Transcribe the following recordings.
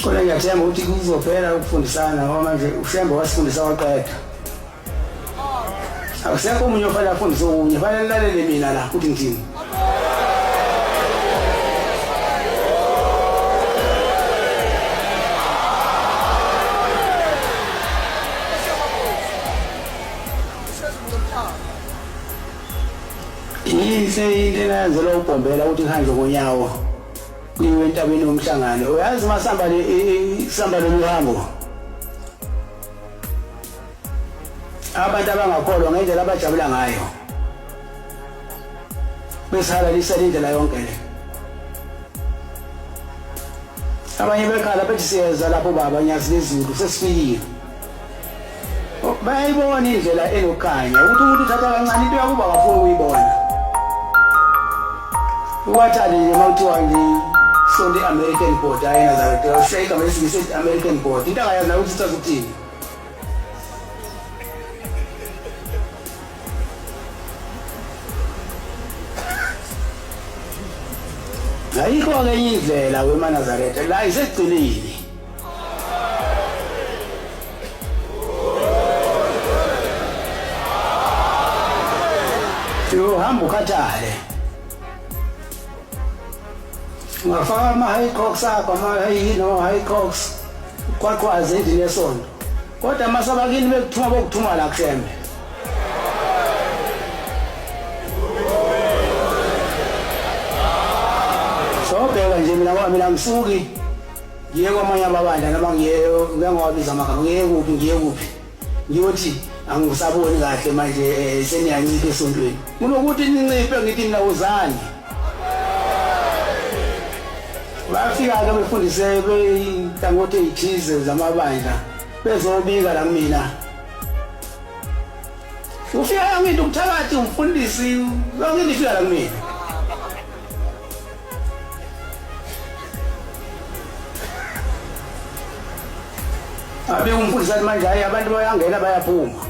Kodwa ngiyathemba ukuthi kuzophela ukufundisana ngoba manje uShembe wasifundisa waqeda. Akusekho omunye ofanele afundise okunye, fanele nilalele mina la ukuthi ngithini. Yinhle into enayenzelwa ubhombela ukuthi kuhanjwe ngonyawo kuyiwe entabeni yomhlangano. Uyazi masamba le isamba lolu hambo. Abantu abangakholwa ngendlela abajabula ngayo. Besihalalisela indlela yonke le. Abanye bekhala bethi siyeza lapho baba nyazi lezulu sesifikile. Bayayibona indlela enokukhanya ukuthi umuntu uthatha kancane into yakuba akafuni ukuyibona. Uwathande nje uma kuthiwa nje sonto i-American board hayi eNazaretha ushiya igama lesingisi ethi American board into angayazi nayo ukuthi ichaza ukuthini. Ayikho-ke enye indlela wemaNazaretha la isekugcineni. Uyohamba ukhathale. Ungafaka ama-high cocks akho ama-high no high cocks uqwaqwaze endlini yesonto. Kodwa masabakini bekuthuma bokuthuma la kuShembe. Sobheka nje mina ngoba mina ngisuki ngiye kwamanye amabandla noma ngiye ngiyangawabiza amagama ngiye kuphi ngiye kuphi ngiyothi angisaboni kahle manje eh, seniyancipha esontweni kunokuthi ninciphe ngithi mina wozani bafika-ke befundise beyinhlangothi ey'thize zamabandla bezobika la kumina ufika yonke into umthakathi umfundisi yonke into ifika la kumina Abe umfundisi athi manje hayi abantu bayangena bayaphuma.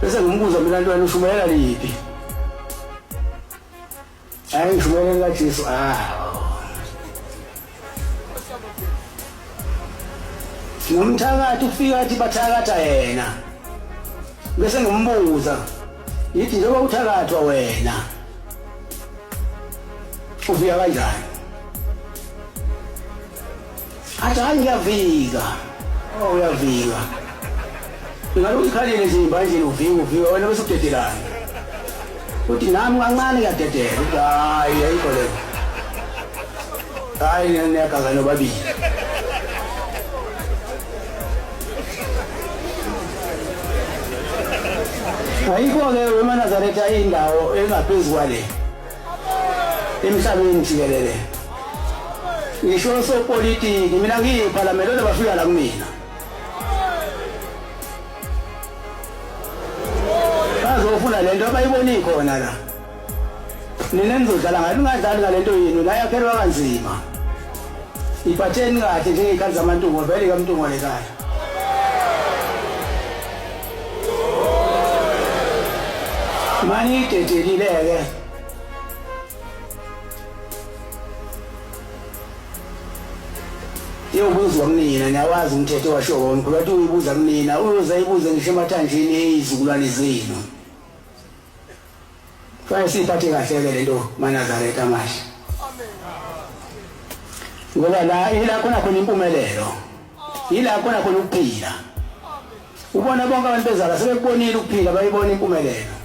Bese ngimbuza mina ntwana ushumayela liphi? Hayi ngishumayela kaJesu. Ah. Nomthakathi ufika athi bathakatha yena. Bese ngimbuza yithi njengoba uthakathwa wena ufika kanjani? Athi hayi ngiyavika. Oh uyavika. Ngabe ukhalile nje imbanjeni uvika uvika wena bese udedelana. Uthi nami kancane ngiyadedela. Uthi hayi ayikho le. Hayi niyagaza nobabili. Ayikho-ke wemaNazaretha indawo engaphezu kwale emhlabeni jikelele. Ngisho sopolitiki mina ngiyiphalamende kodwa bafika la kumina. Bazofuna lento abayiboni khona la. Nina nizodlala ngayo ningadlali ngalento yenu la yakhelwa kanzima. Iphatheni kahle njengey'khathi zamantungo vele kamntungo lekhaya. Mani idedelile-ke. Iyobuzwa kunina niyawazi umthetho washiwo womkhulu wathi uyibuza kunina uyoze ayibuze ngisho emathanjeni eyizukulwane zenu. Fanele siyiphathe kahle-ke le nto maNazaretha amahle. Ngoba la ila khona khona impumelelo. Yila khona khona ukuphila. Ubona bonke abantu bezala sebekubonile ukuphila bayibona impumelelo.